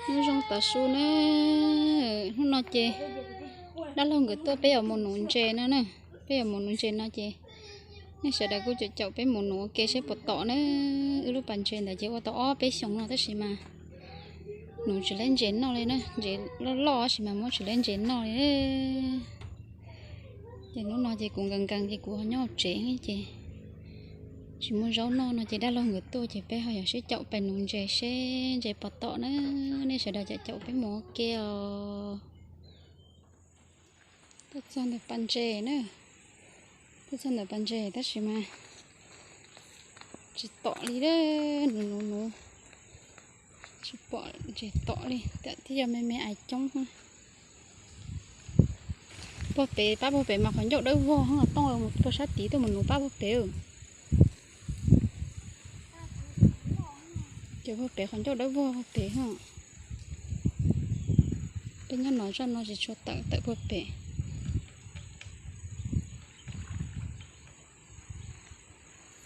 Nyob zoo tav su na, hnub no ces dab laug nkawd tuaj peb yuav mus nuv ntses no na. Peb yuav mus nuv ntses no ces nej sawv daws kuj caum caum peb mus nuv ua ke seb puas tom na. Wb lub pas ntses ntawd ces ua tau ob peb xyoos no tab sis mas nuv tsis lab ntses noj li na, ntses loj loj tab sis mas muab tsis lab ntses noj li. Ces hnub no ces kuv nkees nkees ces kuv ho nyob hauv tsev ces tsis muaj zaub noj no ces dab laug nkawd tuaj ces peb ho yuav sib caum pais nuv ntses seb ntses puas tom na. Nej sawv daws caum caum peb mus ua ke os. Tuaj txog ntawm pas ntses na, tuaj txog ntawm pas ntses tab sis mas tsis tom li, nuv nuv nuv tsis pom ntses tom li, tam thiaj yog me me ais coob. Puag pem, pab puag pem mas qhov ncauj dawb vog, Tooj mus puag sab tid tuaj mus nuv pab puag pem. Ces puag pem qhov ncauj dawb vog puag pem. Peb nyob no zoj no tsis tshua tawm, tawm puag pem.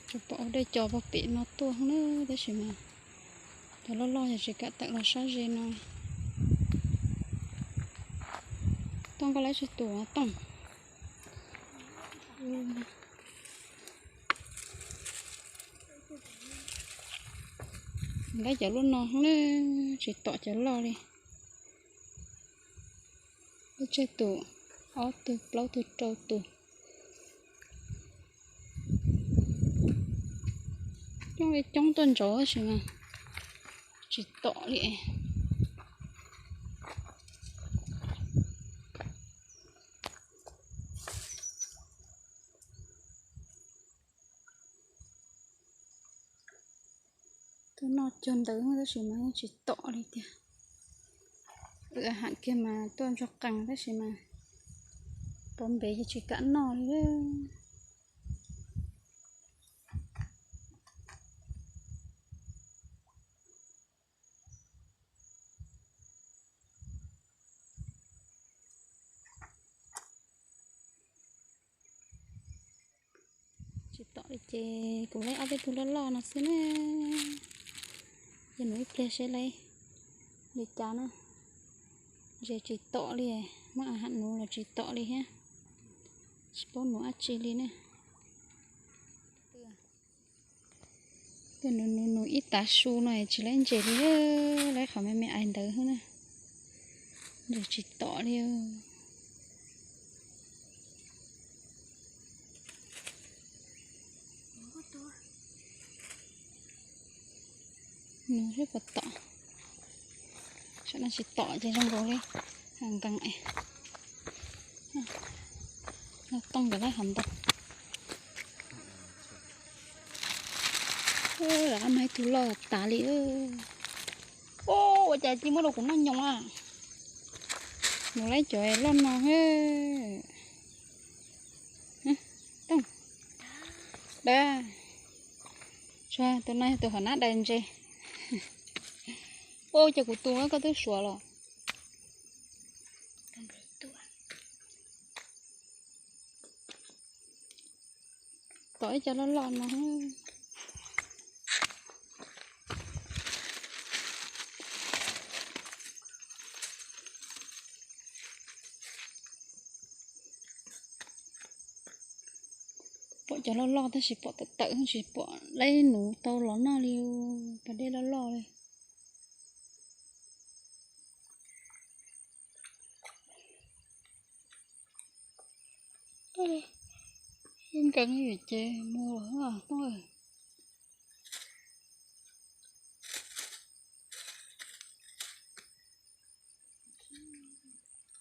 Tsuas pom ua dej cov puag pem no tuaj na, tab sis mas cov loj loj yog tsis kam tawm los sab ze no. Tooj, koj lab tsawg tus Tooj? Lab cov loj no na, tsis tom cov loj li. Lab tsawg tus, ob tug, plaub tug, rau tus. Coob li coob tuaj ntsoov tab sis mas tsis tom li. Tuaj noj cuag ntawd tab sis mas tsis tom li tiag. Wb ham kiag mas tuaj ntsuag qees tab sis mas pov npev ces tsis kam noj li. Tsis tom li ces kuv laib ob peb tug loj loj no xwb na. Ces nuv ib pliag seb laib li cas na. Ntses tsis tom li, muab a ham nuv los tsis tom li thiab. Tsis paub nuv dab tsi li na. Tuaj nuv nuv nuv ib tav su no tsis laib ntses li, laib qhov me me ais ntawd xwb na. Ntses tsis tom li. Nuv seb puas tom. Saum no tsis tom ces zoo nkaus li nkees. Tooj nkawd laib qhov ntau. Lawv qab mas ib tug loj tas li. Ua cas cia muab rau kuv noj nyoos a. Mus laib cov loj no. Tooj, dab, tus no yog tus hom nab dai ntses. Ua cas kuv tus koj twb suav los. Tom ib co loj loj no. Pom cov loj loj tab sis pom tawm tawm tsis pom laib nuv tau los noj li. Pas dej loj loj li. Nkees ces mus lawm Tooj.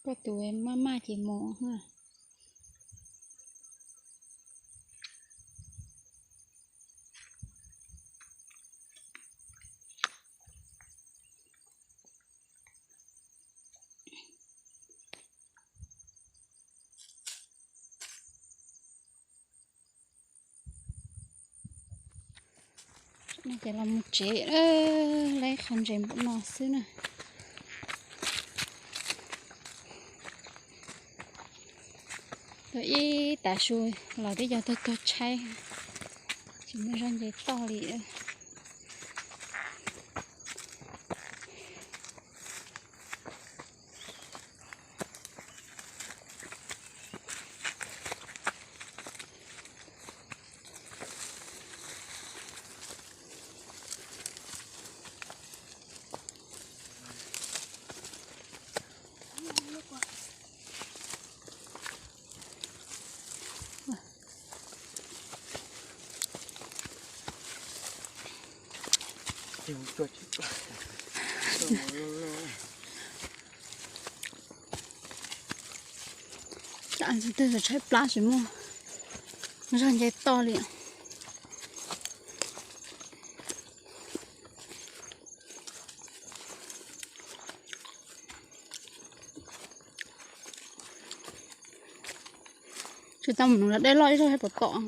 Koj tus maj maj ces mus. Ces los mus tsev, laib qhov ntses npaum no xwb na. Tau ib tav su los twb yog tuag tuag tshaib, tsis muaj zaj nce toj li. Tshaib plab tsis muaj zog nce toj li. Tsis tau mus nuv dej loj ib zaug thiab puas tom.